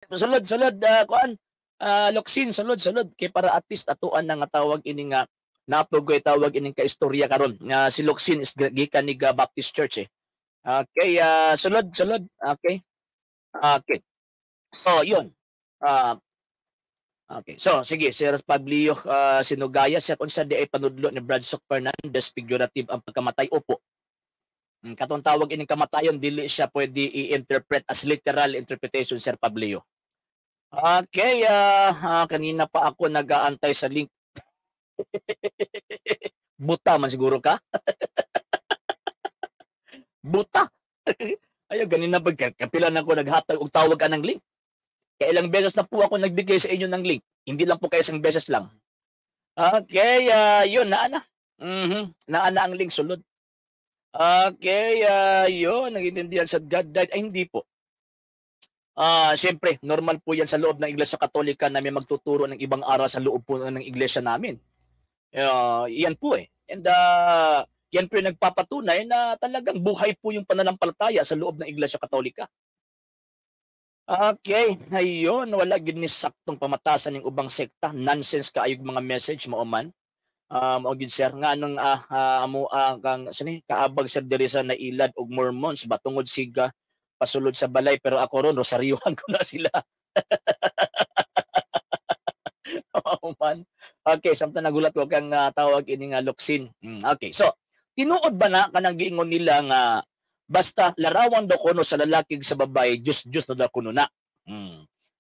Sulod, sulod, kuan. Loksin, sulod, sulod kay para at least atuan na nga tawag ini nga napogoy tawag ining kaistorya karon nga si Locsin is gikan ni Baptist Church eh. Okay, sulod, sulod. Okay. Okay. So, yun. Okay. So, sige, Sir Pablio Sinugaya, sir, unsa di ay panudlo ni Bradsok Fernandez, figurative ang pagkamatay? Opo. Katong tawag ining kamatayon, dili siya pwede i-interpret as literal interpretation, Sir Pablio. Okay, kanina pa ako nag-aantay sa link. Buta man siguro ka? Buta. Ayaw, ganina pag kapila na ako naghatag og tawag anang link. Kailang beses na po ako nagbigay sa inyo ng link. Hindi lang po kayo isang beses lang. Okay, yun, naa na. Naa na ang link, sulod. Okay, yun, nag-intindihan sa God died. Ay, hindi po. Siyempre, normal po yan sa loob ng Iglesia Katolika na may magtuturo ng ibang aral sa loob po ng iglesia namin. Yan po eh. And yan po yung nagpapatunay na talagang buhay po yung pananampalataya sa loob ng Iglesia Katolika. Okay, ayun, wala gid ni saktong pamatasan ng ubang sekta. Nonsense kaayog mga message mao man. O gid, sir, nga nung amo kang sani kaabag, sir, diri sa nailad og Mormons ba tungod siga pasulod sa balay, pero ako ron rosaryuhan ko na sila. Oh man. Okay, samtang nagulat ko kang tawag ini nga Locsin. Okay. So, tinuod ba na kanang giingon nila nga basta larawan daw kuno sa lalaki sa babae, Diyos Diyos na daw kuno na?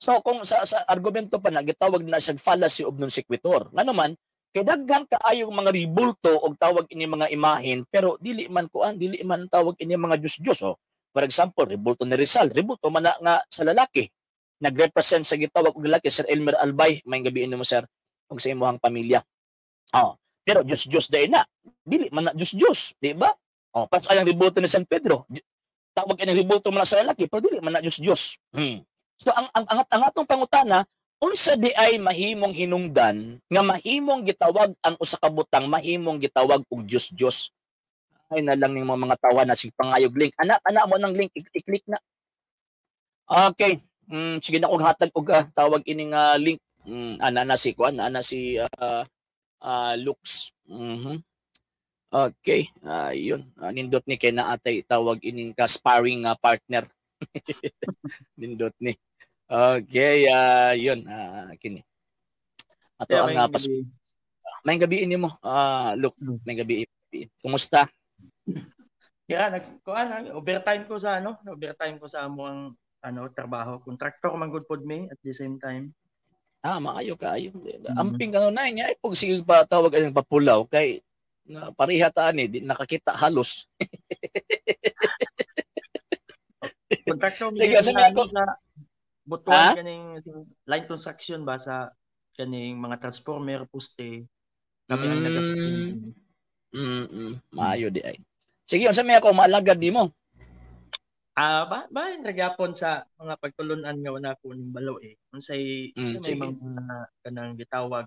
So kung sa argumento pa na gitawag na siya fallacy of non sequitur. Ngano man kay daghan kaayong mga ribulto og tawag ini mga imahen, pero dili man kuan, dili man tawag ini mga Diyos-Diyos oh. For example, rebulto ni Rizal, rebulto man na nga sa lalaki. Nagrepresent sa gitawag og lalaki. Sir Elmer Albay, may gabi mo, sir, ug sa imong pamilya. Oh, pero Diyos Diyos dai na. Dili man na Diyos Diyos, di ba? Oh, pas ayang rebulto ni San Pedro. Tawag ini rebulto man na sa lalaki, pero dili man na Diyos Diyos. So ang atong pangutana, unsa di ay mahimong hinungdan nga mahimong gitawag ang usa ka butang, mahimong gitawag og Diyos Diyos? Ay na lang ning mga tawa na sig pangayog link. Anak, anak mo ng link, i-click na. Okay. Sige na kog hatag og tawag ining link. Ana na si kuan, ana si Lux. Okay, yun. Nindot ni kay naatay tawag ining ka sparring partner. Nindot ni. Okay, yun, kini. Ato ang may gabi ini mo. Look, may gabi. Kumusta? Yeah, nagkuan overtime ko sa ano, overtime ko sa among ano trabaho, contractor man gud pod me at the same time. Ah, maayo kaayo. Amping kano na niya ay pag sige pa tawag ang papulaw kay na pareha ta ani di nakakita halos. Contractor sige sa ako na butuan kaning line construction ba sa kaning mga transformer poste kami ang nagas. Maayo di ay. Sige, unsa may ako maalagad di mo? Ba nagyapon sa mga pagtulunan nga wala ko ning balo eh. Unsay may mga kanang gitawag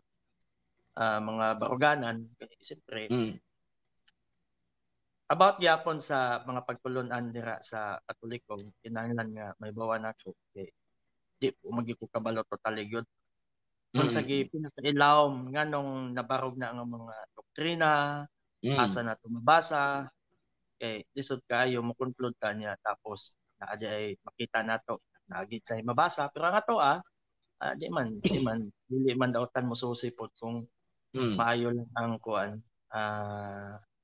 mga baruganan kay siyempre. About gyapon sa mga pagtulunan dira sa Katoliko, kinahanglan nga may bawa nako kay di po magi ko kabalo totally gyud. Unsa gi pinakailawom nganong nabarog na ang mga doktrina, asa na tumabasa, kay lisod kaayo mo conclude ka niya tapos naa di ay makita nato naagit sa mabasa pero ang ato di man dili man dautan mo susi pod kung maayo lang ang kuan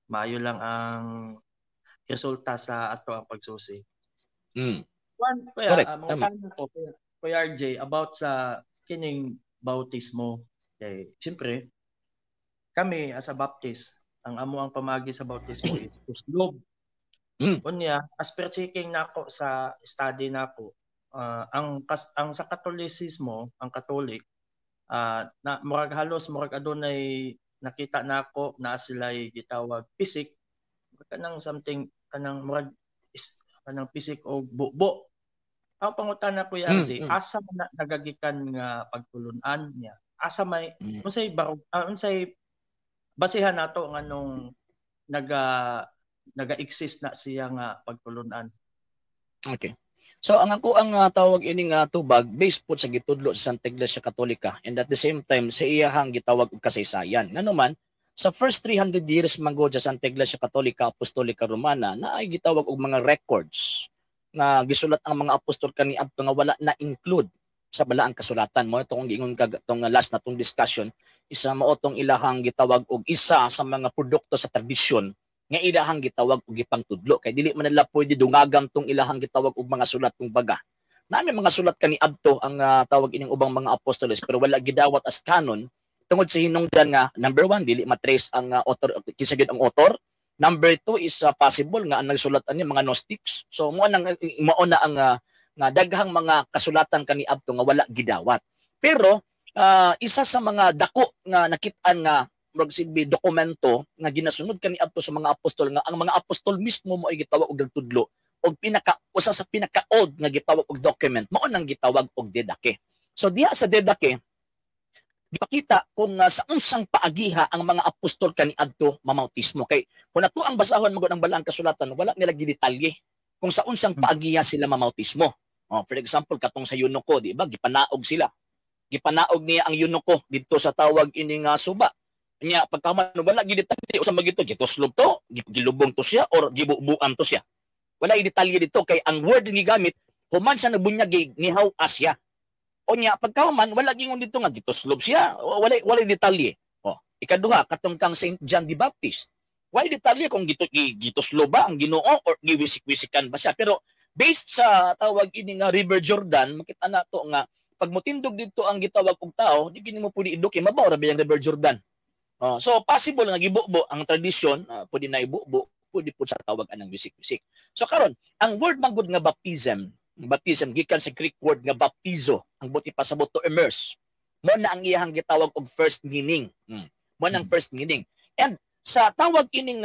maayo lang ang resulta sa ato ang pagsusi. Kuan kuya, ko Kuya RJ about sa kining bautismo kay siyempre kami as a Baptist ang amo ang pamagi sa bautismo is kuslob. Unya, as per checking nako sa study nako, ang sa Katolisismo, ang Katolik, na murag halos murag adunay nakita nako na sila'y gitawag pisik, kanang something kanang murag is, kanang pisik o bubo. Ang pangutana ko RJ, asa man na nagagikan nga pagtulun-an niya? Asa may unsay barog unsay basihan nato nganong naga-exist na siya nga pagtulunan? Okay. So ang ako ang tawag ini nga tubag based po sa gitudlo sa Santa Iglesia Katolika and at the same time sa iyahang gitawag og kasaysayan. Ngano man, sa first 300 years man gud sa Santa Iglesia Katolika Apostolika Romana, naay gitawag og mga records nga gisulat ang mga apostol kaniadto nga wala na include sa balaang kasulatan. Mo itong giingon kag tong last na tong discussion, isa mao tong ilahang gitawag og isa sa mga produkto sa tradisyon nga ilahang gitawag og gipangtudlo, kay dili man nila pwede dungagam tong ilahang gitawag og mga sulat. Kung baga nami mga sulat kaniadto ang tawag ining ubang mga apostoles, pero wala gidawat as canon tungod sa hinungdan nga number one, dili matrace ang author, kinsa gyud ang author. Number two is possible nga ang nagsulat ani mga Gnostics. So mao na ang nga daghang mga kasulatan kaniadto nga wala gidawat. Pero isa sa mga dako nga nakit-an nga murag silbi dokumento nga ginasunod kaniadto sa mga apostol, nga ang mga apostol mismo mo ay gitawag og nagtudlo og pinaka usa sa pinaka old nga gitawag og document, mao nang gitawag og Didache. So diha sa Didache, gipakita kung sa unsang paagiha ang mga apostol kaniadto mamautismo, kay kung ato ang basahon magud ang balaang kasulatan, wala nila gidetalye kung sa unsang paagiha sila mamautismo. Oh, for example, katong sa eunuko, di ba? Gipanaog sila. Gipanaog niya ang eunuko didto sa tawag ini nga suba. Nya pagkaman, wala gidetalye usa magito, gituslob to, gilubong to siya or gibubuan to siya. Wala detalye dito kay ang word nga gigamit, human sa nabunyag nihaw siya. O nya pagkahuman, wala gingon dito nga gituslob siya. Wala detalye. Oh, ikaduha, katong kang Saint John the Baptist. Wala detalye kung gituslob ba ang Ginoo or giwisik-wisikan ba siya. Pero based sa tawag ini nga River Jordan, makita nato nga pag mutindog dito ang gitawag og tao, di gini mo pwede iduki, mabaw ra ang River Jordan. Oh, so possible nga gibubo ang tradisyon, pwede na ibubo, pwede pud sa tawag anang wisik-wisik. So karon, ang word man gud nga baptism, baptism gikan sa Greek word nga baptizo, ang buot ipasabot, to immerse. Mo na ang iyahang gitawag og first meaning. Mo na ang first meaning. And sa tawag ining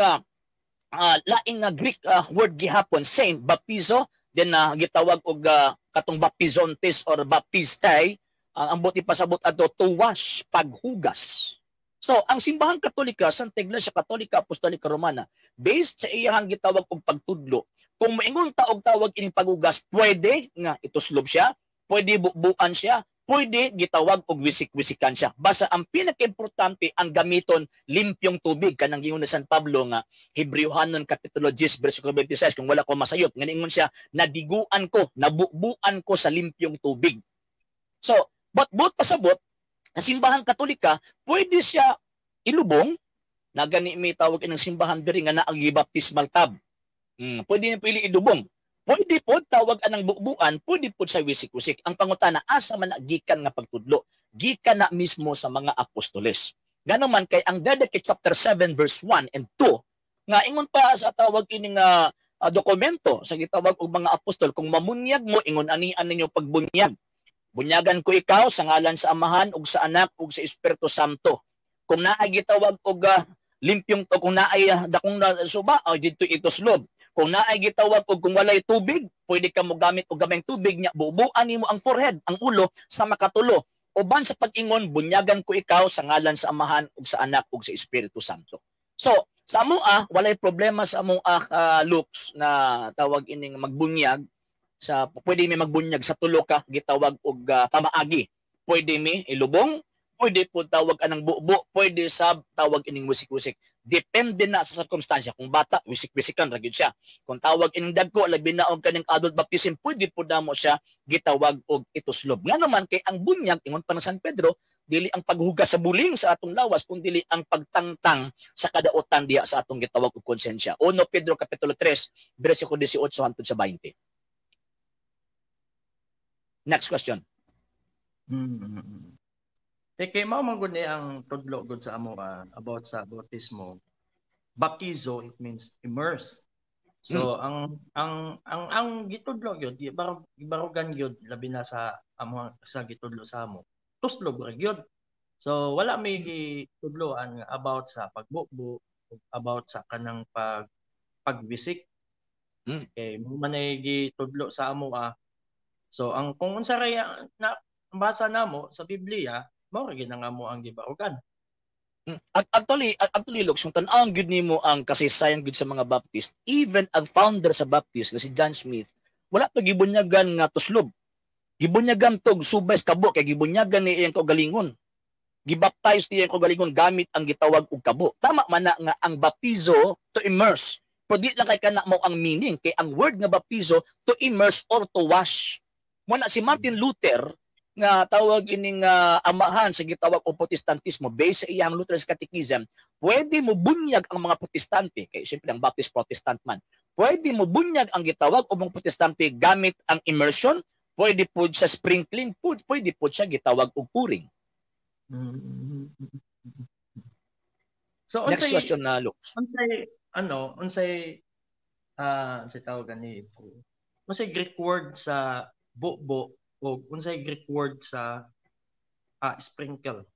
laing nga Greek word gihapon, same baptizo, then gitawag og katong baptizontes or baptistay, ang buot ipasabot ato, to wash, paghugas. So, ang Simbahang Katolika, Santa Iglesia Katolika Apostolika Romana, based sa iyahang gitawag og pagtudlo, kung moingon ta og tawag ining paghugas, pwede nga ituslob siya, pwede bubuan siya, pwede gitawag og wisik-wisikan siya. Basta ang pinakaimportante, ang gamiton limpyong tubig, kanang giingon ni San Pablo nga Hebreohanon kapitulo 10 bersikulo 26, kung wala ko masayop, nga niingon siya, "Nadiguan ko, nabubuan ko sa limpyong tubig." So, but buot pasabot, sa Simbahan Katolika, pwede siya ilubong, na gani may tawag inang simbahan diri nga naagi baptismal tub. Pwede niya pili ilubong. Pwede po tawag anang bubuan, pwede po sa wisik-wisik. Ang pangutana, asa man na gikan nga pagtudlo? Gikan na mismo sa mga apostoles. Gano man kay ang Didache chapter 7 verse 1 and 2 nga ingon pa sa tawag ini nga dokumento sa gitawag og mga apostol, kung mamunyag mo, ingon ani an ninyo pagbunyag. "Bunyagan ko ikaw sa ngalan sa Amahan ug sa Anak ug sa Espiritu Santo." Kung naay gitawag og limpyong o kung naay dakong na suba, o didto ituslob. Kung naay gitawag og kung walay tubig, pwede ka mo gamit og gamayng tubig nya bubuan nimo ang forehead, ang ulo sa makatulo. Uban sa pag-ingon, "Bunyagan ko ikaw sa ngalan sa Amahan ug sa Anak ug sa Espiritu Santo." So, sa amo walay problema sa among looks na tawag ining magbunyag sa pwede mi magbunyag sa tulo ka gitawag og pamaagi. Pwede mi ilubong, pwede po tawag anang bubo, pwede sa tawag ining wisik-wisik. Depende na sa sirkumstansya. Kung bata, wisik-wisikan ra gyud siya. Kung tawag ining dagko, labi na og kaning adult baptism, pwede po namo siya gitawag og ituslob. Nga naman kay ang bunyag, ingon pa ng San Pedro, dili ang paghugas sa buling sa atong lawas, kun dili ang pagtangtang sa kadautan diha sa atong gitawag og konsensya. 1 Pedro kapitulo 3 bersikulo 18 hangtod sa 20. Next question. Kay mao man gud ni ang tudlo gud sa amo about sa bautismo. Baptizo, it means immerse. So ang gitudlo gyud, gibarog gibarugan gyud, labi na sa amo, sa gitudlo sa amo. Tuslob ra gyud. So wala may gitudloan about sa pagbubo, about sa kanang pagwisik. Kay mo man ay gitudlo sa amo. So ang kung unsa ray na basa namo sa Biblia, mao ra gyud ang amo ang gibarugan. Actually, Lux, kung tan-awon gyud nimo ang kasaysayan gyud sa mga Baptist, even ang founder sa Baptist, nga si John Smith, Wala to gibunyagan nga tuslob. Gibunyagan tog subay sa kabo kay gibunyagan ni iyang kaugalingon. Gibaptize niya iyang kaugalingon gamit ang gitawag og kabo. Tama man na nga ang baptizo, to immerse. Pero di lang kay kana mo ang meaning, kay ang word nga baptizo, to immerse or to wash. Mo na si Martin Luther nga tawag ining amahan sa gitawag og Protestantismo, based sa iyang Luther's Catechism, pwede mo bunyag ang mga Protestante, kay siyempre ang Baptist Protestant man. Pwede mo bunyag ang gitawag og mga Protestante gamit ang immersion, pwede po sa sprinkling, pwede po siya gitawag og pouring. So Next unsay question na, Lux. Unsay ano, unsay unsay tawag ani, unsay Greek word sa bubo o unsay Greek word sa sprinkle?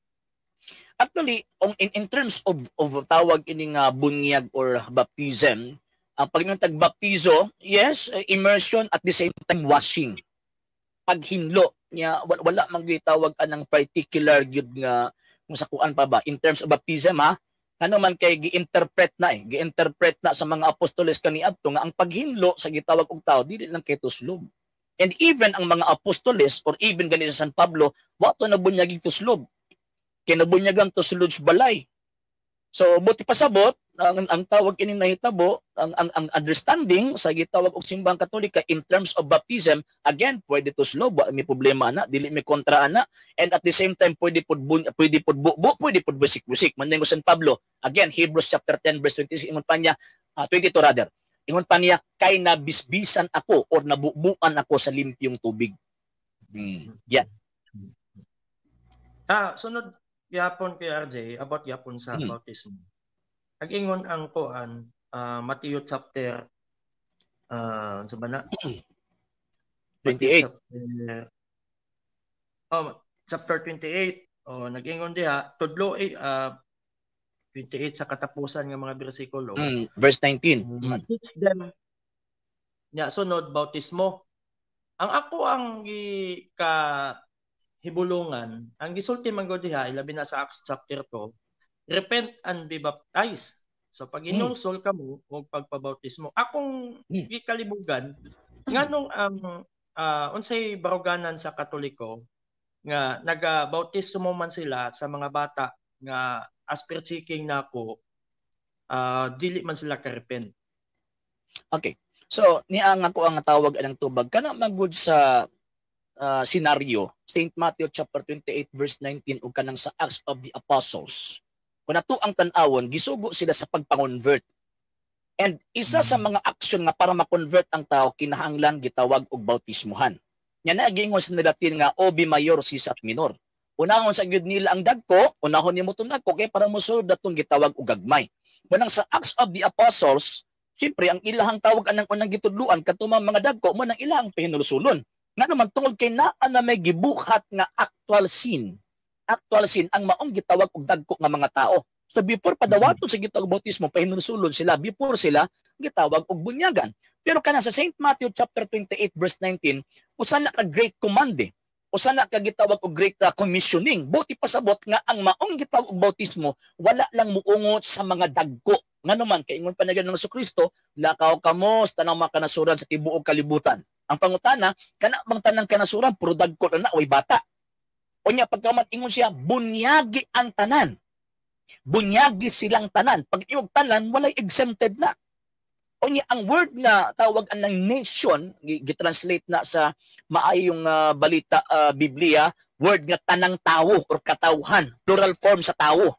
Actually, in terms of tawag ining bunyag or baptism, ang pag tag baptizo, yes, immersion, at the same time washing. Paghinlo niya, wala man gitawag anang particular gyud nga kung sa kuan pa ba in terms of baptism, ha. Ano man kay gi-interpret na eh, gi-interpret na sa mga apostoles kaniadto nga ang paghinlo sa gitawag og tao dili lang kay tuslob. And even ang mga apostoles or even gani sa San Pablo, wa to nabunyag tuslob. Kay nabunyagan tuslob sa balay. So buti pasabot ang tawag ining nahitabo, ang understanding sa gitawag og Simbahang Katolika in terms of baptism, again, pwede tuslob, wa may problema ana, dili may kontra ana, and at the same time pwede pud pwede pud bubo, pwede pud wisik-wisik. Man San Pablo, again, Hebrews chapter 10 verse 26, ingon pa niya, 22 rather. Ingon pa niya, "Kay nabisbisan ako or nabubuan ako sa limpyong tubig." Yeah. Sunod yapon kay RJ about yapon sa bautismo. Nag-ingon ang kuan, Matthew chapter sa ba na? 28. Chapter, oh, chapter 28. Oh, nag-ingon diha tudlo 28 sa katapusan ng mga bersikulo. Verse 19. Teach them nya sunod bautismo. Ang ako ang gi ka hibulungan, ang gisulti man gud diha, ilabi na sa Acts chapter 2, repent and be baptized. So pag inulsol kamo og pagpabautismo. Akong gikalibugan nganong ang unsay baruganan sa Katoliko nga nagabautismo man sila sa mga bata nga as per checking nako, dili man sila ka-repent? Okay. So niya ang ako ang tawag anang tubag kana magud sa senaryo St. Matthew chapter 28 verse 19 ug kanang sa Acts of the Apostles. Kung ato ang tan-awon, gisugo sila sa pagpangonvert. And isa sa mga action nga para ma-convert ang tao, kinahanglan gitawag og bautismuhan. Nya na giingon sa Latin nga obi mayor sisat minor. Unahon sa gyud nila ang dagko, unahon nimo tong dagko kay para mosulod datong gitawag og gagmay. Munang sa Acts of the Apostles, siyempre ang ilahang tawag anang unang gitudluan kadto mga dagko mo nang ilahang pahinulsulon. Nga naman tungod kay naa na may gibuhat nga actual sin. Actual sin ang maong gitawag og dagko nga mga tao. So before padawaton sa gitawag bautismo, pahinulsulon sila before sila gitawag og bunyagan. Pero kana sa St. Matthew chapter 28 verse 19, usa na ka great command eh. Usa na ka gitawag og great commissioning. Buti pasabot nga ang maong gitawag og bautismo wala lang muungot sa mga dagko. Ngano man kay ingon pa na ng Kristo, "Lakaw kamo sa tanang mga kanasuran sa tibuok kalibutan." Ang pangutana, kana bang tanang kanasuran puro dagko na na, way bata? Unya pagkaman ingon siya, "Bunyagi ang tanan." Bunyagi silang tanan. Pag iwag tanan, walay exempted na. Unya ang word na tawag ang nation, gitranslate na sa maayong balita Biblia, word nga tanang tawo or katawhan, plural form sa tawo.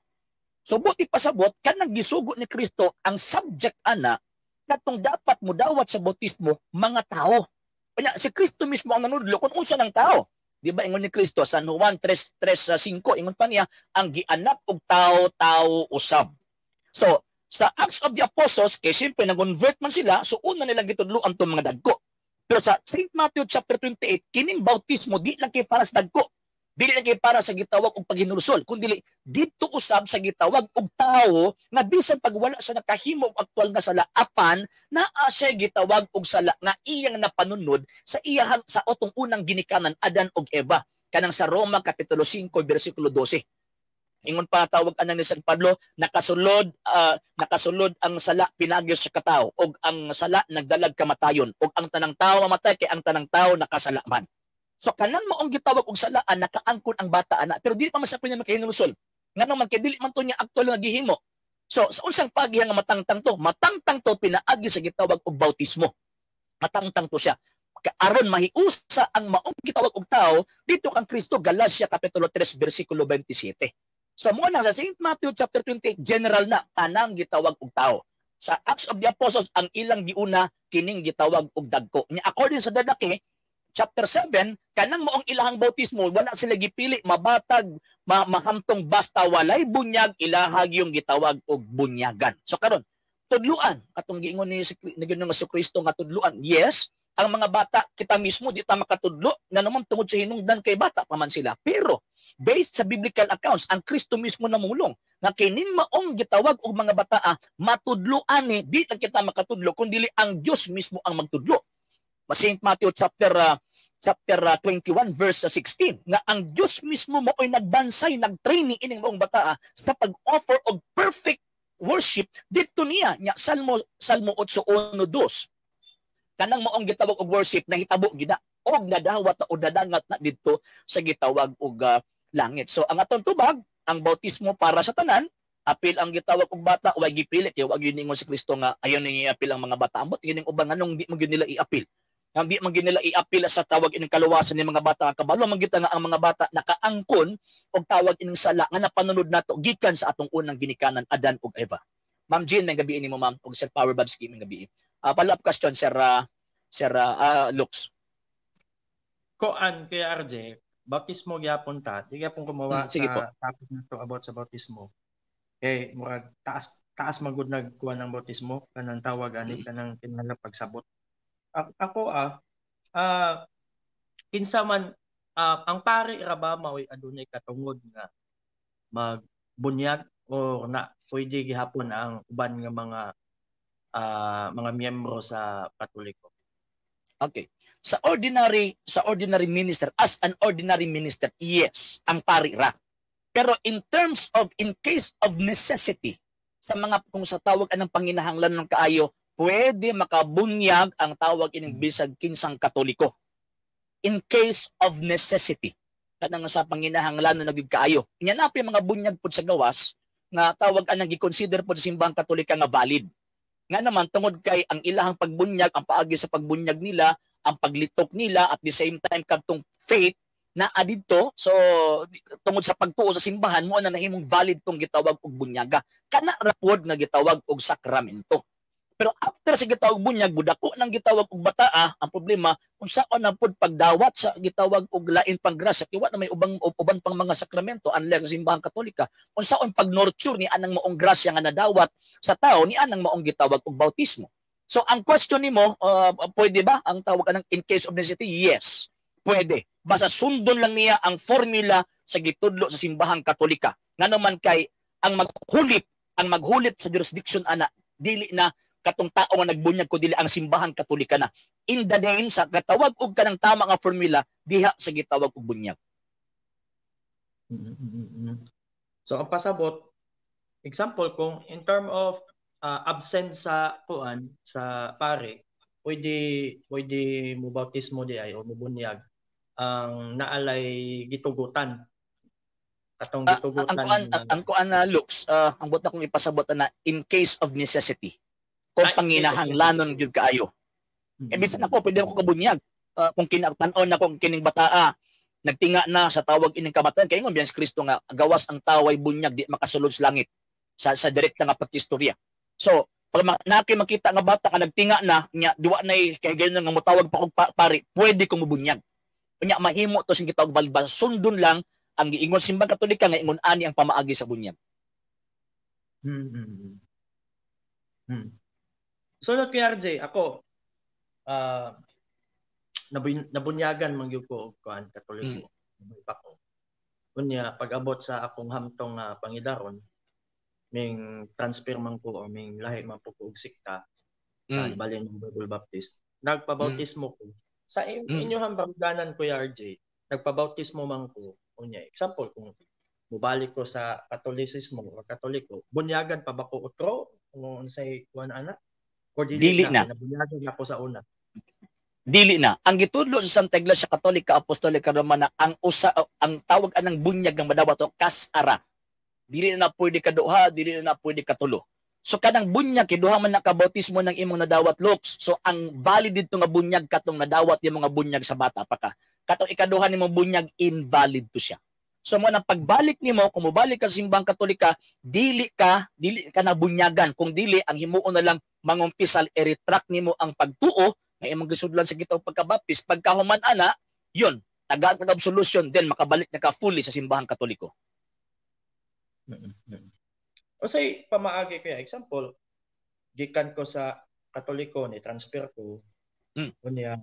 So buti pasabot kanang gisugo ni Kristo ang subject ana katong dapat mudawat sa bautismo, mga tao. Kanya si Kristo mismo ang nanudlo kung unsa ng tao. Di ba ingon ni Kristo San Juan 3:3-5, ingon pa niya, ang gianak og tao, tao usab. So sa Acts of the Apostles, kay siyempre nag-convert man sila, so una nilang gitudloan tong mga dagko. Pero sa St. Matthew chapter 28, kining bautismo di lang kay para sa dagko. Dili lang kay para sa gitawag og paghinulsol, kundi dito usab sa gitawag og tawo nga bisan pag wala sa nakahimo og aktual nga sala, apan naa siya gitawag og sala nga iyang napanunod sa iyahang sa otong unang ginikanan, Adan og Eva, kanang sa Roma kapitulo 5 bersikulo 12. Ingon pa tawag anang ni San Pablo, nakasulod ang sala pinaagi sa katawo og ang sala nagdalag kamatayon og ang tanang tawo mamatay kay ang tanang tawo nakasala man. So kanang maong gitawag og salaan, nakaangkon ang bata ana, pero dili pa man sa niya makahinulsol. Ngano man kay dili man to niya aktual nga gihimo. So sa unsang pagiha nga matangtang to? Matangtang to pinaagi sa gitawag og bautismo. Matangtang to siya. Aron mahiusa ang maong gitawag og tao dito kang Kristo, Galacia kapitulo 3 bersikulo 27. So mo na sa St. Matthew chapter 28, general na tanang gitawag og tao. Sa Acts of the Apostles, ang ilang giuna kining gitawag og dagko. Nya according sa Dadake chapter 7, kanang maong ilahang bautismo, wala sila gipili mabatag, mahamtong, basta walay bunyag, ilahag yung gitawag og bunyagan. So karon, tudluan katong giingon ni ni Ginoong Kristo nga tudluan. Yes, ang mga bata, kita mismo di ta makatudlo na naman tungod sa hinungdan kay bata pa man sila. Pero based sa biblical accounts, ang Kristo mismo namulong nga kining maong gitawag og mga bataa matudloan ni, di lang kita makatudlo kun dili ang Dios mismo ang magtudlo. St. Matthew chapter 21 verse 16 nga ang Dios mismo mao'y nagbansay, nagtraining ining maong bataa sa pag-offer og perfect worship didto niya. Nya Salmo 8:1-2, kanang maong gitawag og worship nahitabo gid og nadawat o nadangat na didto sa gitawag og langit. So ang atong tubag, ang bautismo para sa tanan, apil ang gitawag og bata, way gipili kay wa gyud ningon si Kristo nga ayaw ninyo iapil ang mga bata. Ambot gining uban, nganong di man gyud nila iapil? Nga di man gyud nila iapil sa tawag ining kaluwasan ni mga bata, kabalo man gyud nga ang mga bata nakaangkon og tawag ining sala nga napanunod nato gikan sa atong unang ginikanan, Adan ug Eva. Ma'am Jean, may gabi nimo, ma'am, ug Sir Power Babski, may gabi. Follow up question, Sir Lux. Koan kay RJ, bautismo gyapon ta. Di gyapon kumawa Sige sa po. Topic na to about sa bautismo. Kay murag taas taas man gud nagkuha ng bautismo kanang tawag ani kanang kinahanglan pagsabot. Ako, kinsa man ang pari ra ba mao'y adunay katungod nga magbunyag or na pwede gihapon ang uban nga mga miyembro sa Katoliko? Okay. Sa ordinary minister, as an ordinary minister, yes, ang pari ra. Pero in terms of in case of necessity, sa mga kung sa tawag anang panginahanglan ng kaayo, pwede makabunyag ang tawag ining bisag kinsang Katoliko. In case of necessity. Kanang sa panginahanglan na nagyud kaayo. Nya napi mga bunyag pud sa gawas nga tawag anang gi-consider pud sa Simbahang Katolika nga valid. Nga naman tungod kay ang ilahang pagbunyag, ang paagi sa pagbunyag nila, ang paglitok nila, at the same time kadtong faith na adidto, so tungod sa pagtuo sa simbahan mo na nahimong valid tong gitawag og bunyaga. Kana ra pod nga gitawag og sakramento. Pero after sa gitawag bunyag, budako nang gitawag og bataa, ang problema unsaon na pod pagdawat sa gitawag og lain pang grasya kay wa na may uban pang mga sakramento unlike sa Simbahang Katolika. Unsaon pag-nurture ni anang maong grasya nga nadawat sa tao ni anang maong gitawag og bautismo? So ang question nimo, pwede ba ang tawag anang in case of necessity? Yes. Pwede. Basta sundon lang niya ang formula sa gitudlo sa Simbahang Katolika. Ngano man kay ang maghulip sa jurisdiction ana dili na katong tao nga nagbunyag ko dili ang Simbahan Katolika na. In the name sa katawag og kanang tama nga formula diha sa gitawag og bunyag. So ang pasabot, example kung in term of absent sa kuan sa pare, pwede pwede mo bautismo di ay o mo bunyag ang naalay gitugutan katong gitugutan. Ang kuan na looks, ang buot na kong ipasabot na in case of necessity kung panginahanglanon gyud kaayo. Eh bisan ako, pwede ako kabunyag. Kung kinatan-on na kung kining bataa nagtinga na sa tawag ining kamatayon kay ingon biyan si Kristo nga gawas ang taway bunyag di makasulod sa langit sa direkta nga pagkistorya. So pag naki makita nga bata nga nagtinga na nya duwa na kay gayon nga motawag pa kog pari, pwede kong mubunyag. Nya mahimo to sing gitawag valid, sundon lang ang giingon Simbang Katolika nga ingon ani ang pamaagi sa bunyag. Sunod kay RJ, ako nabunyagan man gyud ko og kuan Katoliko. Pa ko. Unya pag-abot sa akong hamtong pangidaron, ming transfer man ko o ming lahi man po ko og sekta, balin ng Bible Baptist. Nagpabautismo ko. Sa inyong bardanan, Kuya RJ, nagpabautismo man ko. Unya, example kung Mubalik ko sa Katolisismo o Katoliko, bunyagan pa ba ko utro o unsay kuan ana? O dili, Dili na, na. Nabunyagan na ko sa una? Dili na. Ang gitudlo sa Santa Iglesia Katolika Apostolika Romana, ang usa, ang tawag anang bunyag nga madawat o kas-ara. Dili na pwede kaduha, dili na pwede katulo. So kanang bunyag kay duha man na ka bautismo ng imong nadawat, Lux. So ang valid didto nga bunyag, katong nadawat yung mga bunyag sa bata pa ka. Katong ikaduha nimo bunyag, invalid to siya. So mo nang pagbalik nimo, kung mobalik ka sa Simbang Katolika, dili ka na bunyagan. Kung dili, ang himuon na lang, mangumpisal, i-retract nimo ang pagtuo nga imong gisudlan sa gitawag pagkabaptis. Pagkahuman ana, yun, tagaan ka absolution, then makabalik na ka fully sa Simbahang Katoliko. O say pamaagi kaya, example, gikan ko sa Katoliko, ni transfer ko. Unya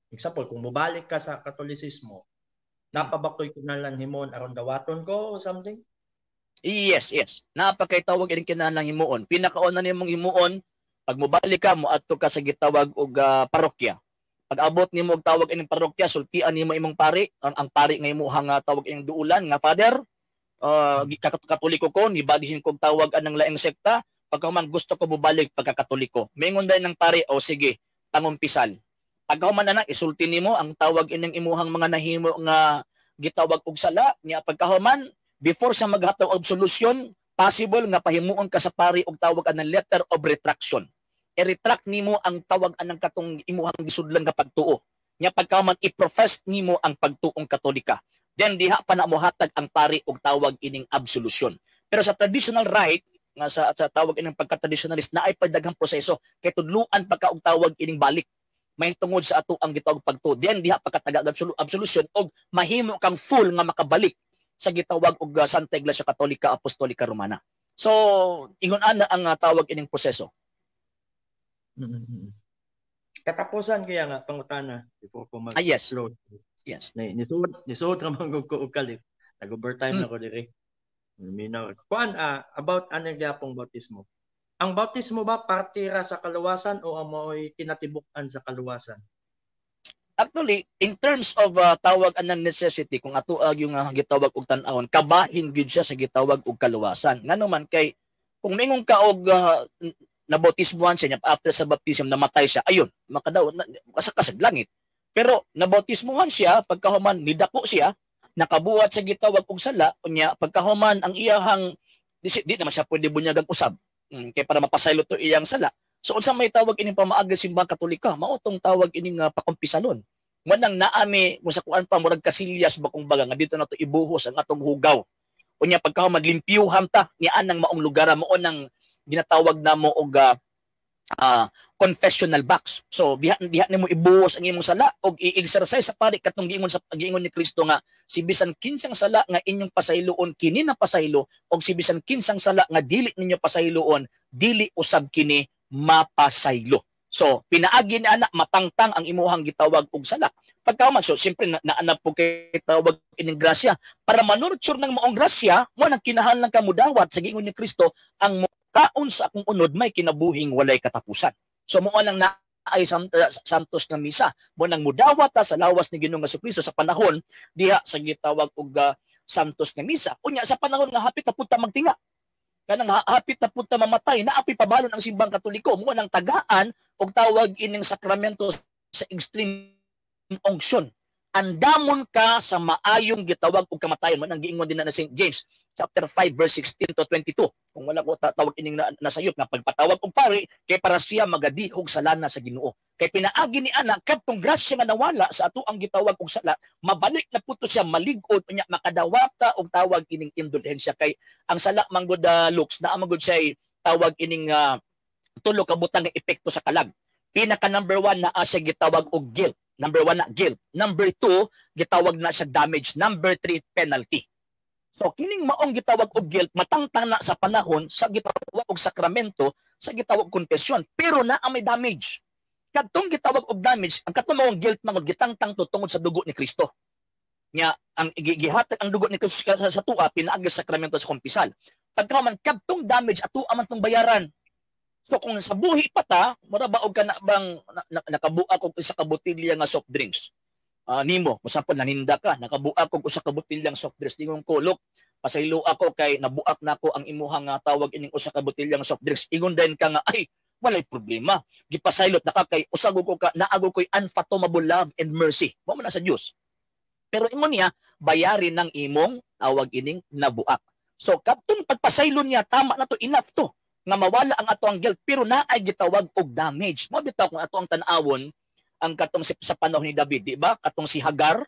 example, kung mobalik ka sa Katolisismo, naa pa ba ko'y kinahanglan himon aron dawaton ko o something? Yes. Napakay tawag ining kinahanglan himuon. Pinakauna nimong himuon, pag mobalik ka, moadto ka sa gitawag og parokya. Pag abot nimo og tawag ining parokya, sultian nimo imong pari, ang pari nga imuhang tawag ining duulan nga, "Father, Katoliko ko, nibalhin kog tawag anang laing sekta, pagkahuman gusto ko mobalik pagkakatoliko." Mingon din ng pari, "O sige, pangumpisal." Pagkahuman na, isulti nimo ang tawag ining imuhang mga nahimo nga gitawag og sala niya. Pagkahuman, before sa maghatag og absolution, possible nga pahimuon ka sa pari og tawag anang letter of retraction. I-retract nimo ang tawag anang katong imuhang gisudlan nga pagtuo. Nya pagkahuman, i-profess nimo ang pagtuong Katolika. Then diha pa na mohatag ang pari og tawag ining absolution. Pero sa traditional rite nga sa tawag ining pagka-traditionalist na ay padaghang proseso kay tudluan pa ka og tawag ining balik may tungod sa ato ang gitawag pagtuo. Then diha pa ka taga absolution og mahimo kang full nga makabalik sa gitawag og Santa Iglesia Katolika Apostolika Romana. So ingon ana ang tawag ining proseso. Katapusan kaya nga pangutana before ko mag Ah, yes. close. Yes. Ni nisuod nisuod ra man ko og kalit. Nag-overtime na ko diri. Minaw. Kuan about ano gyapong bautismo. Ang bautismo ba, parte ra sa kaluwasan o ang mao'y kinatibuk-an sa kaluwasan? Actually, in terms of tawag anang necessity, kung ato yung gitawag og tan-awon, kabahin gyud siya sa gitawag og kaluwasan. Ngano man kay kung mingon ka og nabautismuhan siya niya, after sa baptism namatay siya, ayun, makadaw na, kasag langit. Pero nabautismuhan siya, pagkahuman nidako siya, nakabuhat sa gitawag og sala, unya pagkahuman ang iyahang di naman siya pwede bunyagang usab. Kay para mapasaylo to iyang sala. So unsa may tawag ining pamaagi Simbang Katolika? Mao tong tawag ining pakumpisalon. Manang naami mo sa kuan pa, murag kasilyas ba kung baga, nga dito na to ibuhos ang atong hugaw. Unya pagkahuman limpyuhan ta ni anang maong lugar, mao nang ginatawag namo og confessional box. So diha diha nimo ibuhos ang imong sala og i-exercise sa pari katong giingon ni Kristo nga si bisan kinsang sala nga inyong pasayloon, kini na pasaylo, og si bisan kinsang sala nga dili ninyo pasayloon, dili usab kini mapasaylo. So pinaagi ni ana matangtang ang imuhang gitawag og sala. Pagkahuman, so siyempre na, naanap po kay tawag ining grasya para manurture ng maong grasya mo nang kinahanglan ka mudawat sa giingon ni Kristo, "Ang mukaon sa akong unod may kinabuhing walay katapusan." So mao nang na ay santos nga misa mo nang mudawat ta sa lawas ni Ginoong Kristo sa panahon diha sa gitawag og santos nga misa. Unya sa panahon nga hapit na punta magtinga, kanang hapit na punta mamatay, naapi pabalon ang Simbang Katoliko mo nang tagaan og tawag ining sakramento sa extreme unction. Andamon ka sa maayong gitawag og kamatayon, mo nang giingon din na St. James chapter 5 verse 16 to 22. Kung wala ko tawag ining nasayop nga pagpatawag og pari kay para siya magadihog sa lana sa Ginoo. Kay pinaagi ni ana, kadtong grasya nga nawala sa ato ang gitawag og sala, mabalik na puto siya, malig-on, unya makadawata og tawag ining indulhensya, kay ang sala manggod, Lux, naa manggod siya tawag ining tulo ka butang nga epekto sa kalag. Pinaka number one na siya gitawag og guilt. Number one na guilt. Number two, gitawag na siya damage. Number three, penalty. So kining maong gitawag og guilt, matangtang na sa panahon sa gitawag og sakramento sa gitawag confession, pero naa may damage. Kadtong gitawag og damage, ang katong maong guilt mangod gitangtang to tungod sa dugo ni Kristo. Nya ang gihatag ang dugo ni Kristo sa tuwa pinaagi sa sakramento sa kumpisal. Pagka man kadtong damage, ato man tong bayaran. So kung sa buhi pa ta, mura ba og kana bang nakabuak og isa ka botelya nga soft drinks. Nimo, usapon naninda ka, nakabuak og usa ka botilyang soft drinks, ingon ko, "Look, pasaylo ako kay nabuak nako ang imuhang tawag ining usa ka botilyang soft drinks." Ingon din ka nga, "Ay, walay problema. Gipasaylot na ka kay usag ko ka naago ko'y unfathomable love and mercy." Mo man na sa Dios. Pero imo niya bayarin ng imong tawag ining nabuak. So kadtong pagpasaylo niya, tama na to, enough to nga mawala ang ato ang guilt, pero naay gitawag og damage. Mo bitaw kung ato ang tan-awon ang katong sa panahon ni David, di ba? Katong si Hagar,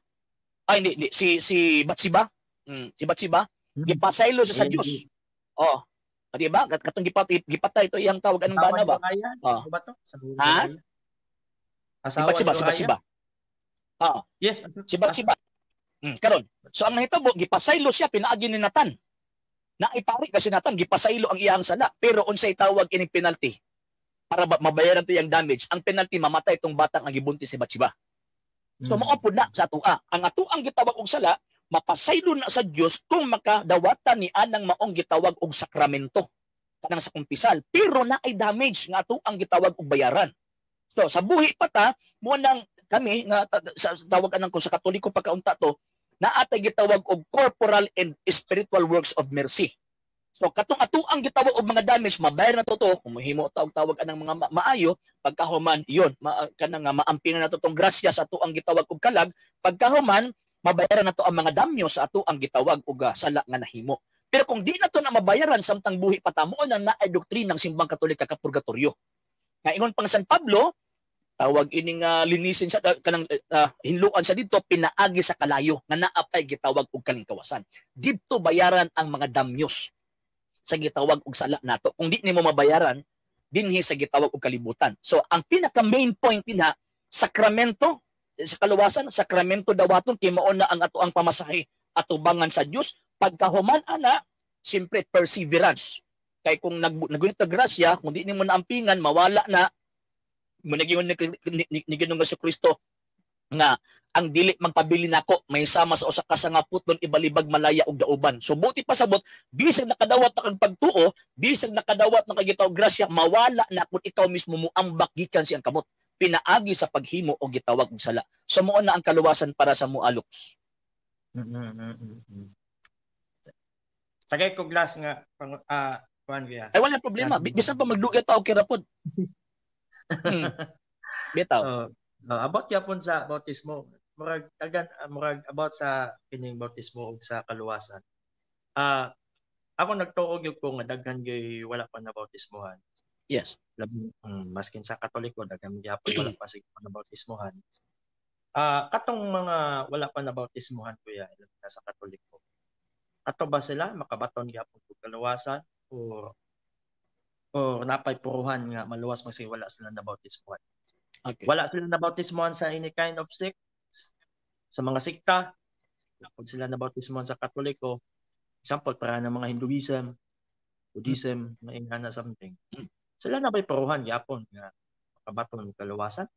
ay hindi, hindi si si Batsiba. Si Batsiba, gipasaylo siya sa Dios. Oh. Di ba? Katong gipatay to iyang tawag anong bana ba? Oh. Ba to? Ha? Asawa si Batsiba, si Batsiba. Ah. Yes. Si Batsiba. Karon. So ang nahitabo, gipasaylo siya pinaagi ni Nathan. Naipari kasi Nathan, gipasaylo ang iyang sala, pero unsay tawag ining penalty para mabayaran to iyang damage? Ang penalty, mamatay itong batang ang gibuntis si Batsiba. So mao pud na sa atoa. Ang atoang gitawag og sala, mapasaylo na sa Dios kung makadawatan ni anang maong gitawag og sakramento kanang sa kumpisal, pero naay damage nga ato ang gitawag og bayaran. So sa buhi pa ta mo nang kami nga sa tawag anang ko sa Katoliko pagkaunta to, naatay gitawag og corporal and spiritual works of mercy. So katong ato ang gitawag og mga damage, mabayar na to kung mohimo ta og tawag anang mga maayo, pagkahuman yon kanang nga maampingan na to tong grasya sa ato ang gitawag og kalag, pagkahuman mabayaran na to ang mga damyo sa ato ang gitawag og sala nga nahimo. Pero kung di na to na mabayaran samtang buhi pa ta, mo na naay doktrina ng Simbang Katolika ka purgatorio. Nga ingon pang San Pablo, tawag ining linisin sa kanang hinluan sa didto pinaagi sa kalayo nga naa pay gitawag og kalingkawasan. Didto bayaran ang mga damyos sa gitawag og sala nato. Kung di nimo mabayaran dinhi sa gitawag og kalibutan. So ang pinaka main point dinha, sakramento sa kaluwasan, sakramento dawaton kay mao na ang ato ang pamasahe atubangan sa Dios. Pagkahuman ana, siyempre perseverance. Kay kung nagunit og grasya, kung di nimo naampingan, mawala na mo nagingon ni Ginoong Kristo nga ang dili magpabili nako may sama sa usa ka sangaputon ibalibag malaya og dauban. So buti pasabot, bisag nakadawat na kag pagtuo, bisag nakadawat na kag gitawag grasya, mawala na kung ikaw mismo moambak gikan siyang kamot pinaagi sa paghimo og gitawag og sala. So mao na ang kaluwasan para sa moaloks. Tagay ko glass nga pang kuan kaya. Ay, wala problema. Bisan pa magdugay ta og kirapod. Bitaw. About yapon sa bautismo, murag tagan murag about sa kining bautismo ug sa kaluwasan. Ako nagtuo gyud ko nga daghan gyud wala pa na bautismohan. Yes. Labi maskin sa Katoliko daghan gyapon wala pa sig na bautismohan. Katong mga wala pa na bautismohan, kuya, labi na sa Katoliko. Kato ba sila makabaton gyapon og kaluwasan o napay puruhan nga maluwas maski wala sila na bautismohan? Okay. Wala sila na bautismohan sa any kind of sect, sa mga sikta. Kung sila na bautismohan sa Katoliko, example para ng mga Hinduism, Buddhism, mga ingana something. Sila na ba'y puruhan gyapon nga makabaton og kaluwasan?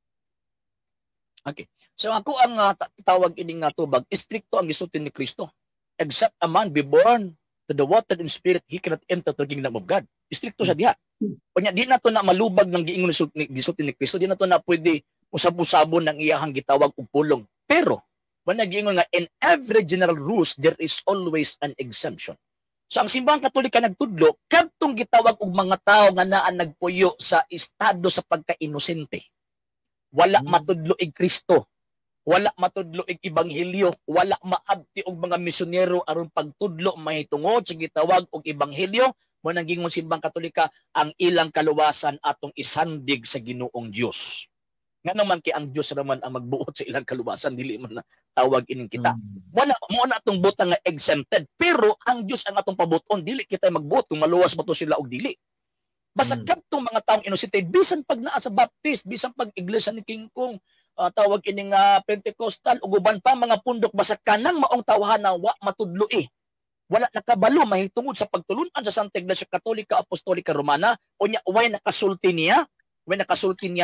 Okay. So ako ang tawag ining nga tubag, istrikto ang gisulti ni Kristo. "Except a man be born to the water and spirit, he cannot enter to the kingdom of God." Istrikto sa diha. Unya di na to na malubag ng giingon ni gisulti ni Kristo, di na to na pwede usab-usabon ng iyahang gitawag og pulong. Pero wala giingon nga in every general rules there is always an exemption. So ang Simbahang Katolika nagtudlo kadtong gitawag og mga tawo nga naa nagpuyo sa estado sa pagka-inosente. Wala matudlo ig Kristo. Wala matudlo ig ebanghelyo, wala maabti og mga misyonero aron pagtudlo mahitungod sa gitawag og ebanghelyo, mo nang gingon Simbang Katolika ang ilang kaluwasan atong isandig sa Ginoong Dios. Ngano man kay ang Dios raman ang magbuot sa ilang kaluwasan, dili man na tawag ining kita. Wala mo na atong butang nga exempted, pero ang Dios ang atong pabuton, dili kita magbuot kung maluwas ba to sila og dili. Basta kadtong mga taong inosente, bisan pag naa sa Baptist, bisan pag Iglesia ni King Kong, tawag ining Pentecostal ug uban pa mga pundok, basta kanang maong tawhana wa matudlo eh. Wala nakabalo mahitungod sa pagtulun-an sa Santa Iglesia Katolika Apostolika Romana, unya way nakasulti niya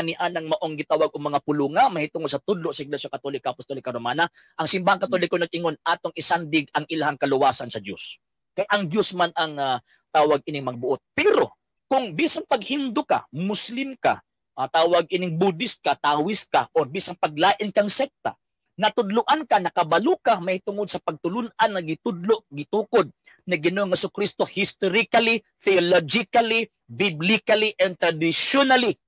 ni anang maong gitawag og mga pulunga mahitungod sa tudlo sa Iglesia Katolika Apostolika Romana, ang Simbahang Katoliko nag-ingon atong isandig ang ilahang kaluwasan sa Dios. Kay ang Dios man ang tawag ining magbuot. Pero kung bisan pag Hindu ka, Muslim ka, tawag ining Buddhist ka, Taoist ka, or bisan paglain kang sekta, Natudloan ka, nakabalo ka may tungod sa pagtulun-an nga gitudlo, gitukod ni Ginoong Kristo historically, theologically, biblically and traditionally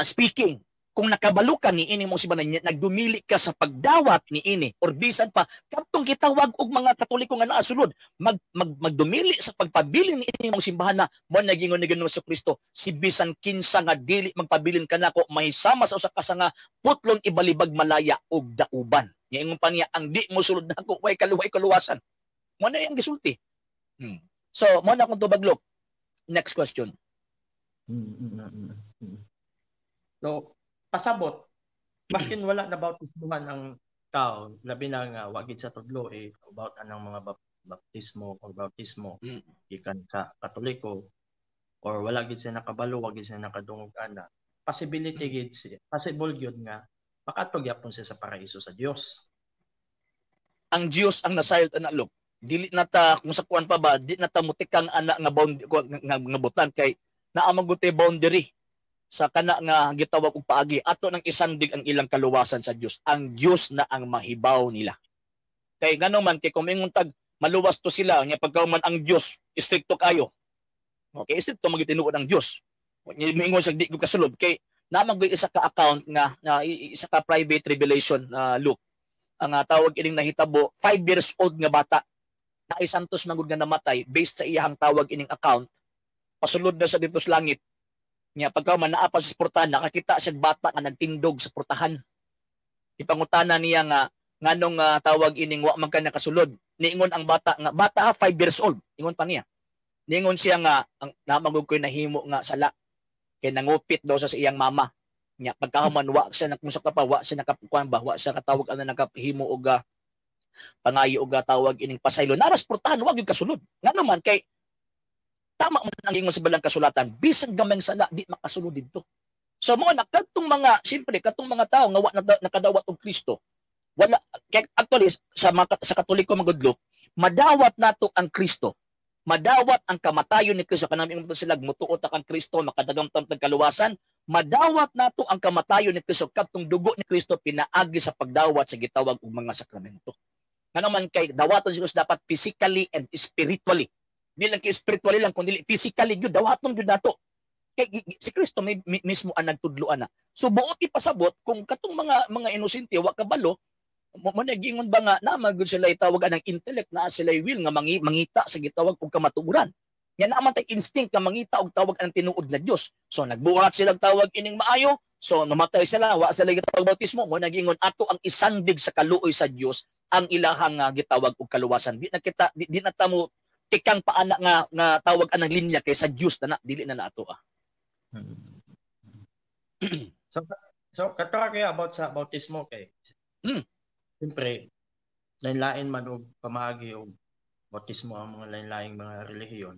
speaking. Kung nakabalo ka ni ini mo si nagdumili ka sa pagdawat ni ini or bisan pa kadtong gitawag og mga Katoliko nga naa sulod mag, mag magdumili sa pagpabilin ni ini mong simbahan na mo nagingon ni Ginoong Kristo, si bisan kinsa nga dili magpabilin kanako mahisama sa usa ka sanga, putlon ibalibag malaya og dauban. Ingon pa niya, ang di mo sulod nako way kaluway kaluwasan. Mo na ang gisulti. So mo na akong tubag, Lok. Next question. So pasabot, maskin wala na bautismuhan ang tao, labi na nga wa gid sa tudlo eh about anang mga baptismo or bautismo gikan sa Katoliko or wala gid siya nakabalo, wa gid siya nakadungog ana, possibility gid siya, possible gyud nga makadto gyapon siya sa paraiso sa Dios? Ang Dios ang nasayod ana, Lok. Dili na ta, kung sa kuan pa ba, di na ta mutikang ana nga bound nga butan kay naa man boundary sa kana nga gitawag og paagi. Ato nang isandig ang ilang kaluwasan sa Dios. Ang Dios na ang mahibaw nila. Kay ngano man, kay kung mingon tag maluwas to sila nya pagkauman ang Dios istrikto kayo, okay, istrikto magitinuod ang Dios. Mingon sa di ko kasulod kay naa man isa ka account nga isa ka private revelation, Luke. Ang tawag ining nahitabo, 5 years old nga bata na ay santos man gud nga namatay. Based sa iyang tawag ining account, pasulod na sa dito sa langit niya. Pagka man naa pa sa portahan, nakakita siya bata nga nagtindog sa portahan. Ipangutana niya nga nganong tawag ining wa man ka nakasulod. Niingon ang bata nga bata ha, 5 years old, ingon pa niya, niingon siya nga ang namagug ko'y nahimo nga sala kay nangupit daw sa iyang mama niya. Pagkahuman wa siya na kung sa pa wa siya nakakuan ba, wa siya katawag ana nakahimo og pangayo og tawag ining pasaylo. Naras portahan, wa gyud kasulod. Nga naman kay tama man ang ingon sa balang kasulatan, bisan gamay sala di makasulod didto. So mo na kadtong mga, siyempre kadtong mga tao nga wa nakadawat og Kristo, wala kay actually sa Katoliko magudlo, madawat nato ang Kristo, madawat ang kamatayon ni Kristo. Kanang ingon sila, mutuo ta kang Kristo, makadagamtam tag kaluwasan. Madawat nato ang kamatayon ni Kristo kadtong dugo ni Kristo pinaagi sa pagdawat sa gitawag og mga sakramento. Ngano man kay dawaton si Kristo dapat physically and spiritually. Di lang kay spiritually lang kundi physically gyud, dawaton gyud nato. Kay si Kristo may, mismo ang nagtudloan na. So buot ipasabot kung katong mga inosente wa kabalo mo mo nagingon ba nga naa man gud sila itawag anang intellect, naa sila will nga mangita sa gitawag og kamatuoran. Nya naa man tay instinct nga mangita og tawag ang tinuod na Dios. So nagbuhat silang tawag ining maayo, so namatay sila, wa sila gitawag bautismo. Mo nagingon ato ang isandig sa kaluoy sa Dios ang ilahang gitawag og kaluwasan. Di na kita di na ta mo tikang paana nga tawag anang linya kay sa Dios na, na dili na nato ah. So kato kaya about sa bautismo kay siyempre lain-lain man og pamaagi og bautismo ang mga lain-laing mga relihiyon.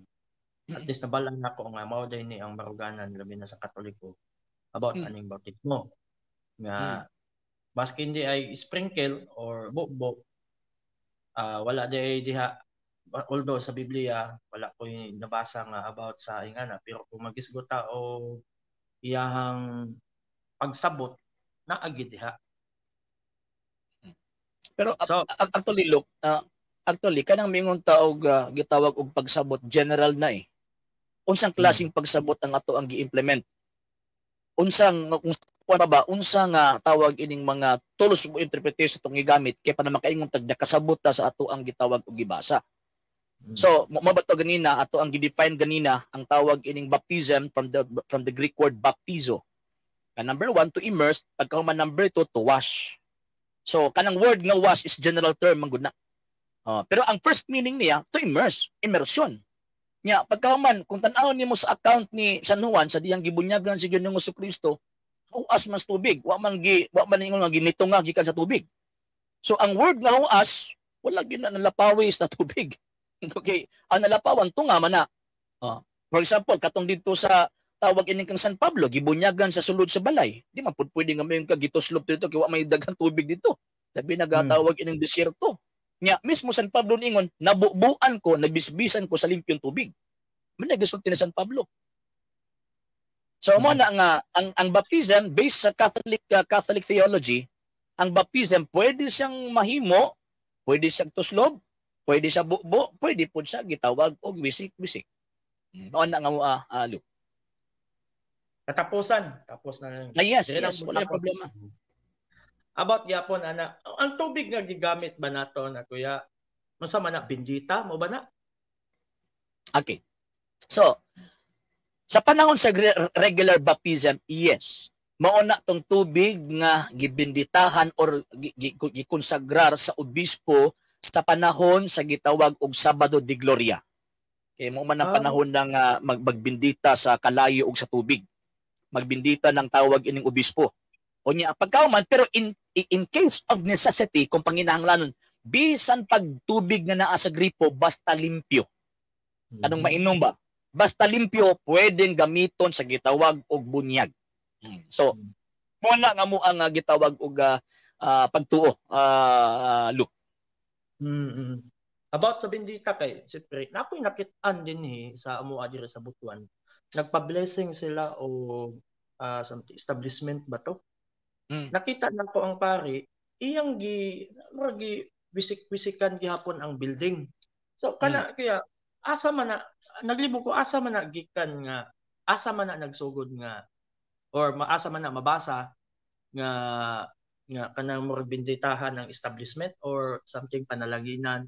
At least nabalan nako nga mao day ni ang baruganan labi na sa Katoliko about aning bautismo nga maski hindi ay sprinkle or bubo, wala di ay diha, although sa Biblia wala ko nabasa nga about sa ingana, pero kung magisgot ta o iyahang pagsabot, naa gid diha. Pero so, actually look, actually kanang mingon ta og gitawag og pagsabot, general na eh. Unsang klaseng pagsabot ang ato ang gi-implement? Unsang kung kuan pa ba, unsa nga tawag ining mga tools of interpretation itong gigamit kay para makaingon tag nakasabot ta sa ato ang gitawag og gibasa? So, mo ba to ganina ato ang gi-define ganina ang tawag ining baptism from the Greek word baptizo. Ka number one, to immerse, pagkahuman number two, to wash. So, kanang word nga wash is general term man gud na. Pero ang first meaning niya, to immerse, immersion. Nya pagkahuman kung tan-awon nimo sa account ni San Juan sa diyang gibunyagan si Ginoong Kristo, huas man sa tubig, wa man ingon nga ginito nga gikan sa tubig. So ang word nga huas, wala gyud na nalapawi sa tubig. Okay, ang nalapawan tunga man na. For example, katong didto sa tawag ining kang San Pablo, gibunyagan sa sulod sa balay. Di man pud pwede nga may ka gituslop dito kay wa may daghan tubig dito. Labi nagatawag ining desierto. Nya mismo San Pablo ningon, nabubuan ko, nabisbisan ko sa limpyong tubig. Man nagasulti ni San Pablo. So mo na nga ang baptism based sa Catholic theology Ang baptism pwede siyang mahimo, pwede siyang tuslob, pwede sa bubo, pwede pud siya gitawag og wisik-wisik. Mao na nga mo, Luke. Katapusan, tapos na lang. Ah, yes, wala problema. About gyapon ana, ang tubig nga gigamit ba nato na, kuya? Unsa man na, bindita mo ba na? Okay. So, sa panahon sa regular baptism, yes. Mao na tong tubig nga gibinditahan or gikonsagrar sa obispo sa panahon sa gitawag og Sabado de Gloria. Kay mo man ang panahon ng magbindita sa kalayo og sa tubig. Magbindita ng tawag ining obispo. O niya pagkauman, pero in case of necessity, kung panginahanglanon, bisan pag tubig nga naa sa gripo, basta limpyo. Anong mainom ba? Basta limpyo, pwedeng gamiton sa gitawag og bunyag. So, mo na nga mo ang gitawag og pagtuo, Luke. About sa bindita kay, siyempre, na ako'y nakit-an din eh, sa amoa diri sa Butuan. Nagpa-blessing sila o something, establishment ba to? Nakita na ko ang pari, iyang gi murag gi wisik-wisikan gihapon ang building. So kana kaya asa man na naglibog ko, asa man na gikan nga, asa man na nagsugod nga or maasa man na mabasa nga nga kanang murag binditahan ng establishment or something, panalanginan.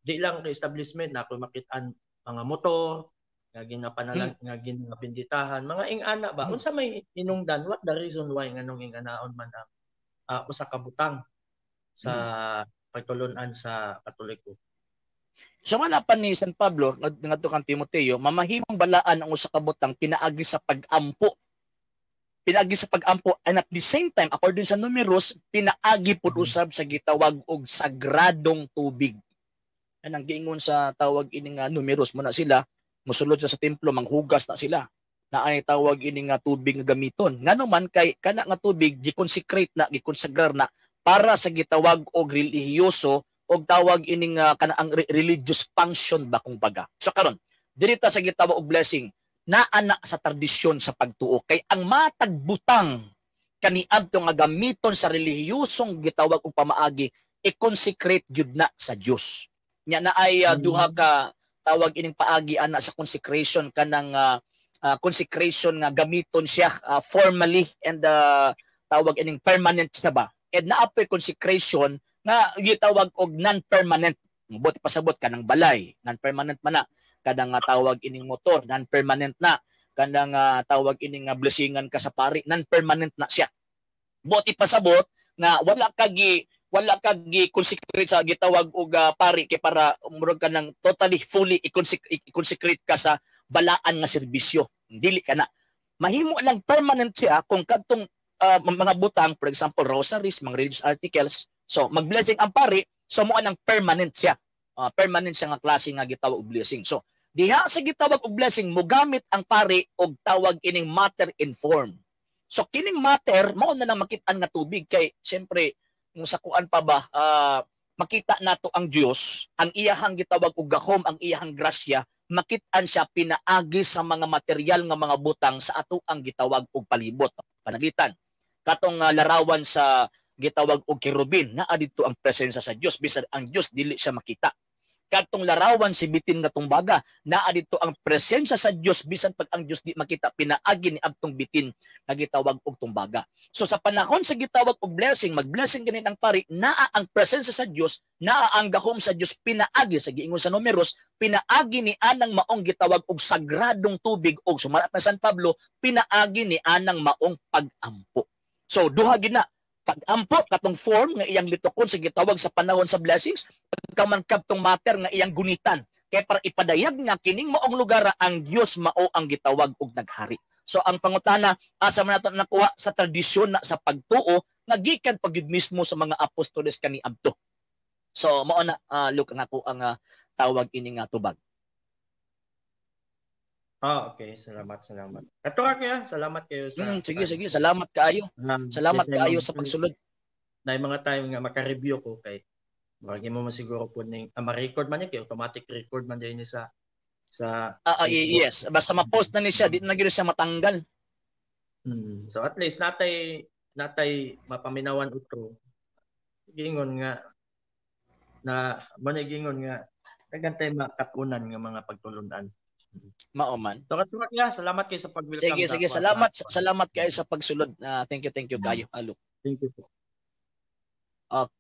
Di lang kay establishment na ako makitaan, mga motor nga ginapanalang nga ginabinditahan, mga ing-ana ba. Unsa may hinungdan, what the reason why nganong ing-anaon man ang usa ka butang sa pagtulunan sa Katoliko? So wala pa ni San Pablo ngadto kang Timoteo, mamahimong balaan ang usa ka butang pinaagi sa pag-ampo. Pinaagi sa pag-ampo and at the same time, according sa Numeros, pinaagi pud usab sa gitawag og sagradong tubig. Anang giingon sa tawag ini nga Numeros mo na sila mosulod sa templo, manghugas na sila na ay tawag ini nga tubig nga gamiton. Ngano man kay kana nga tubig gi-consecrate na, gikonsagrar na para sa gitawag og relihiyoso og tawag ini nga kana ang religious function ba kung baga. So karon, diri ta sa gitawag og blessing, naa na sa tradisyon sa pagtuo kay ang matag butang kaniadto nga gamiton sa relihiyosong gitawag og pamaagi, i-consecrate gyud na sa Dios. Nya na ay duha ka tawag ining paagi ana sa consecration, kanang consecration nga gamiton siya formally and tawag ining permanent siya ba. And naapoy consecration nga gitawag og non-permanent. Buot pasabot, kanang balay, non-permanent man na. Kanang tawag ining motor, non-permanent na. Kanang tawag ining blessingan ka sa pari, non-permanent na siya. Buot ipasabot nga wala ka gi consecrate sa gitawag og pari kay para murag ka nang totally fully i-consecrate ka sa balaan nga serbisyo. Dili ka na. Mahimo lang permanent siya kung kadtong mga butang, for example, rosaries, mga religious articles. So mag-blessing ang pari, so mo nang permanent siya. Permanent siya nga klase nga gitawag og blessing. So diha sa gitawag og blessing, mogamit ang pari og tawag ining matter in form. So kining matter mao na lang makit-an nga tubig kay siyempre kung sa kuan pa ba, makita nato ang Dios, ang iyahang gitawag og gahom, ang iyahang grasya, makit-an siya pinaagi sa mga material nga mga butang sa ato ang gitawag og palibot. Panagitan katong larawan sa gitawag og kerubin, naa didto ang presensya sa Dios bisan ang Dios dili siya makita. Kadtong larawan si bitin nga tumbaga, naa didto ang presensya sa Dios bisan pag ang Dios di makita pinaagi ni adtong bitin nga gitawag og tumbaga. So sa panahon sa gitawag og blessing, mag-blessing gani ang pari, naa ang presensya sa Dios, naa ang gahom sa Dios pinaagi sa giingon sa Numeros, pinaagi ni anang maong gitawag og sagradong tubig og sumala pa San Pablo, pinaagi ni anang maong pag-ampo. So duha gid na, pag-ampo katong form nga iyang litukon sa gitawag sa panahon sa blessings, pagkaman kadtong matter nga iyang gunitan kay para ipadayag nga kining maong lugar ang Dios mao ang gitawag og naghari. So ang pangutana, asa man nato nakuha? Sa tradisyon na sa pagtuo nga gikan pa gyud mismo sa mga apostoles kaniadto. So mao na, Luke, ang ako ang tawag ini nga tubag. Ah, okay. Salamat, salamat. Kato kaya, salamat kayo sa Sige, sige, salamat kaayo. Salamat kaayo sa pagsulod. Na mga time nga maka-review ko kay murag mo masiguro po ning ma-record man ni kay automatic record man din ni sa Facebook. Yes, basta ma-post na ni siya, di na gyud siya matanggal. So at least natay mapaminawan utro. Giingon nga na mo na giingon nga daghan tay makatunan nga mga pagtulunan. Mao man. So katuwa niya, salamat kay sa pag-welcome. Sige, sige, salamat, salamat kayo sa pagsulod. Thank you kayo. Alo. Thank you po. Okay.